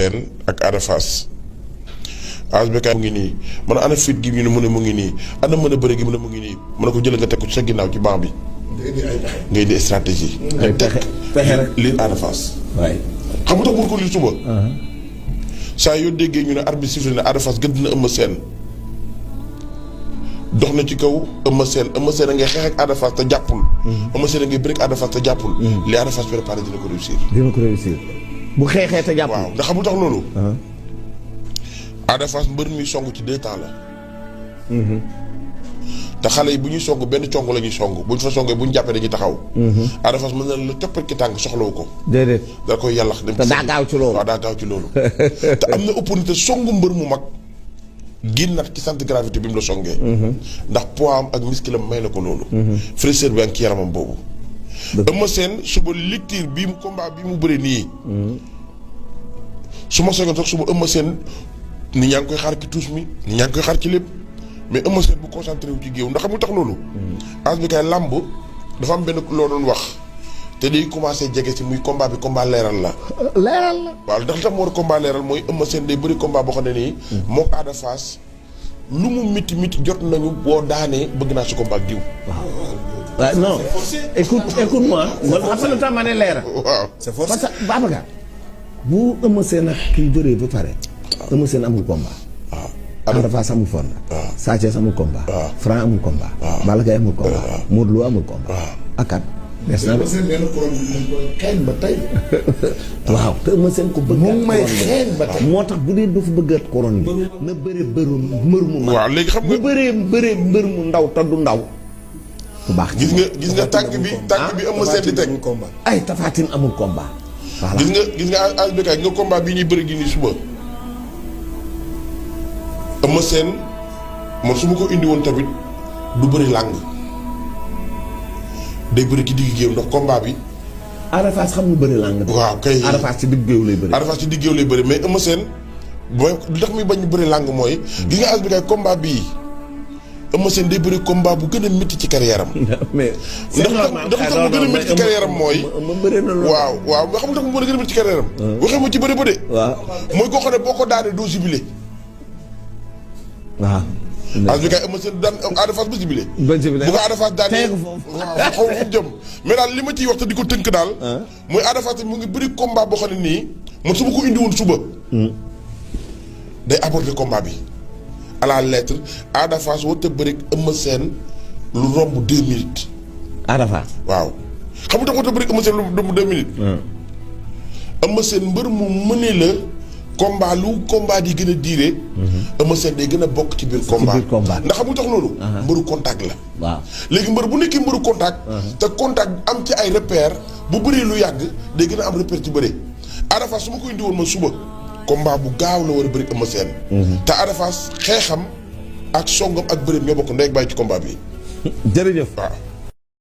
Sène ak Ada Fass ASBK mu ngi nii man ana fit gi ñu ne mu ne mu ngi nii ana mën a bëri gi mu ne mu ngi nii mën na ko jël nga teg ko ci sa ginnaaw ci banc bi ngay di stratégie nga teg lii Ada Fass waay xam nga tax mun ko lii suba saa yoo déggee ñu ne arbitre sifflé na Ada Fass gëdd na Eumeu Sène dox na ci kaw Eumeu Sène a ngay xeex ak Ada Fass te jàppul Eumeu Sène a ngay bëri ak Ada Fass te jàppul li Ada Fass préparé dina ko réussir bu xeexee te jàppul waaw ndax xam nga tax loolu Ada Fass mbër mi song ci 2 temps la te xale yi bu ñuy song benn cong la ñuy song buñ fa songee bu ñu jàppee dañuy taxaw Ada Fass mën na la coppet ki tànk soxlawu ko déedéet da koy yàllax dem te daa gaaw ci loolu waaw daa gaaw ci loolu te am na opportunité songu mbër mu mag génnaat ci centre de gravité bi mu la songee ndax poids am ak muscle am may na ko loolu fraîcheur bi ak ci yaramam boobu Eumeu Sène suba lecture bii mu combat bi mu bëri nii su ma sogoon sax suba Eumeu Sène nit ñaa ngi koy xaar ci tuus mi nit ñaa ngi koy xaar ci lépp mais Eumeu Sène bu concentré wu ci géew ndax xam nga tax loolu ASBK làmb dafa am benn loo doon wax te day commencé jege si muy combat bi combat leeral la waaw ndax li tax mu war a combat leeral mooy Eumeu Sène day bëri combat boo xam ne nii moo ko Ada Fass lu mu miti jot nañu boo daanee bëgg naa si combat diw waaw non écoute-moi man xam nga tax ma ne leeral waaw c'est forcé parce que Babacar bu Eumeu Sène ak kii bëree ba pare Eumeu Sène amul combat waaw Ada Fass amul fond Sa Thiès amul combat Franc amul combat Balla Gaye amul combat Modou Lo amul combat ak kat des na benn couronne bi mu koy xeeñ ba tey waaw te Eumeu Sène ko bëgg moom may xeeñ ba tey moo tax bu dee dafa bëggaat couronne bi na bëre mbër mu mag waaw léegi xam nga bu bëree mbër mu ndaw te du ndaw bu baax gis nga tànk bi Eumeu Sène di teg ay Tapha Tine amul combat voilà gis nga ASBK nga combat bii ñuy bëri gi nii suba Eumeu Sène man su ma ko indi woon tamit du bëri làng day bëri ci digg géew ndax combat bi Ada Fass xam nga bëri làng waaw kay Ada Fass ci digg géew lay bëri Ada Fass ci digg géew lay bëri mais Eumeu Sène mooy li tax muy bañ ñu bëri làng mooy gis nga ASBK combat bii Eumeu Sène day bëri combat bu gën a métti ci carrière am mais ndax mu gën a métti ci carrière am mooy waaw nga xam nga tax mu gën a métti ci carrière am waxee ma ci bëri ba de waaw mooy koo xam ne boo ko daanee doo jubilé waaw ASBK Eumeu Sène daan Ada Fass ba jubilé bu ko Ada Fass daanee waaw xaw ma fu jëm mais daal li ma ciy wax te di ko tënk daal mooy Ada Fass mu ngi bëri combat boo xam ne nii man su ma ko indi woon suba day aborder combat bi à la lettre Ada Fass warut a bëri Eumeu Sène lu romb 2 minutes. Ada Fass waaw xam nga warut a bëri Eumeu Sène lu romb 2 minutes. Eumeu Sène mbër mu mënee la combat lu combat di gën a diire. Eumeu Sène day gën a bokk ci biir combat ndax xam nga tax loolu. mbëru contact la. waaw léegi mbër bu nekkee mbëru contact. te contact am ci ay repères bu bëree lu yàgg day gën a am repère ci bëre. Ada Fass su ma ko indi woon ma suba. combat bu gaaw la war a bëri Eumeu Sène te Ada Fass xeexam ak songam ak bëreem ñoo bokk ndey ak bàyyi ci combat bi jërëjëf waaw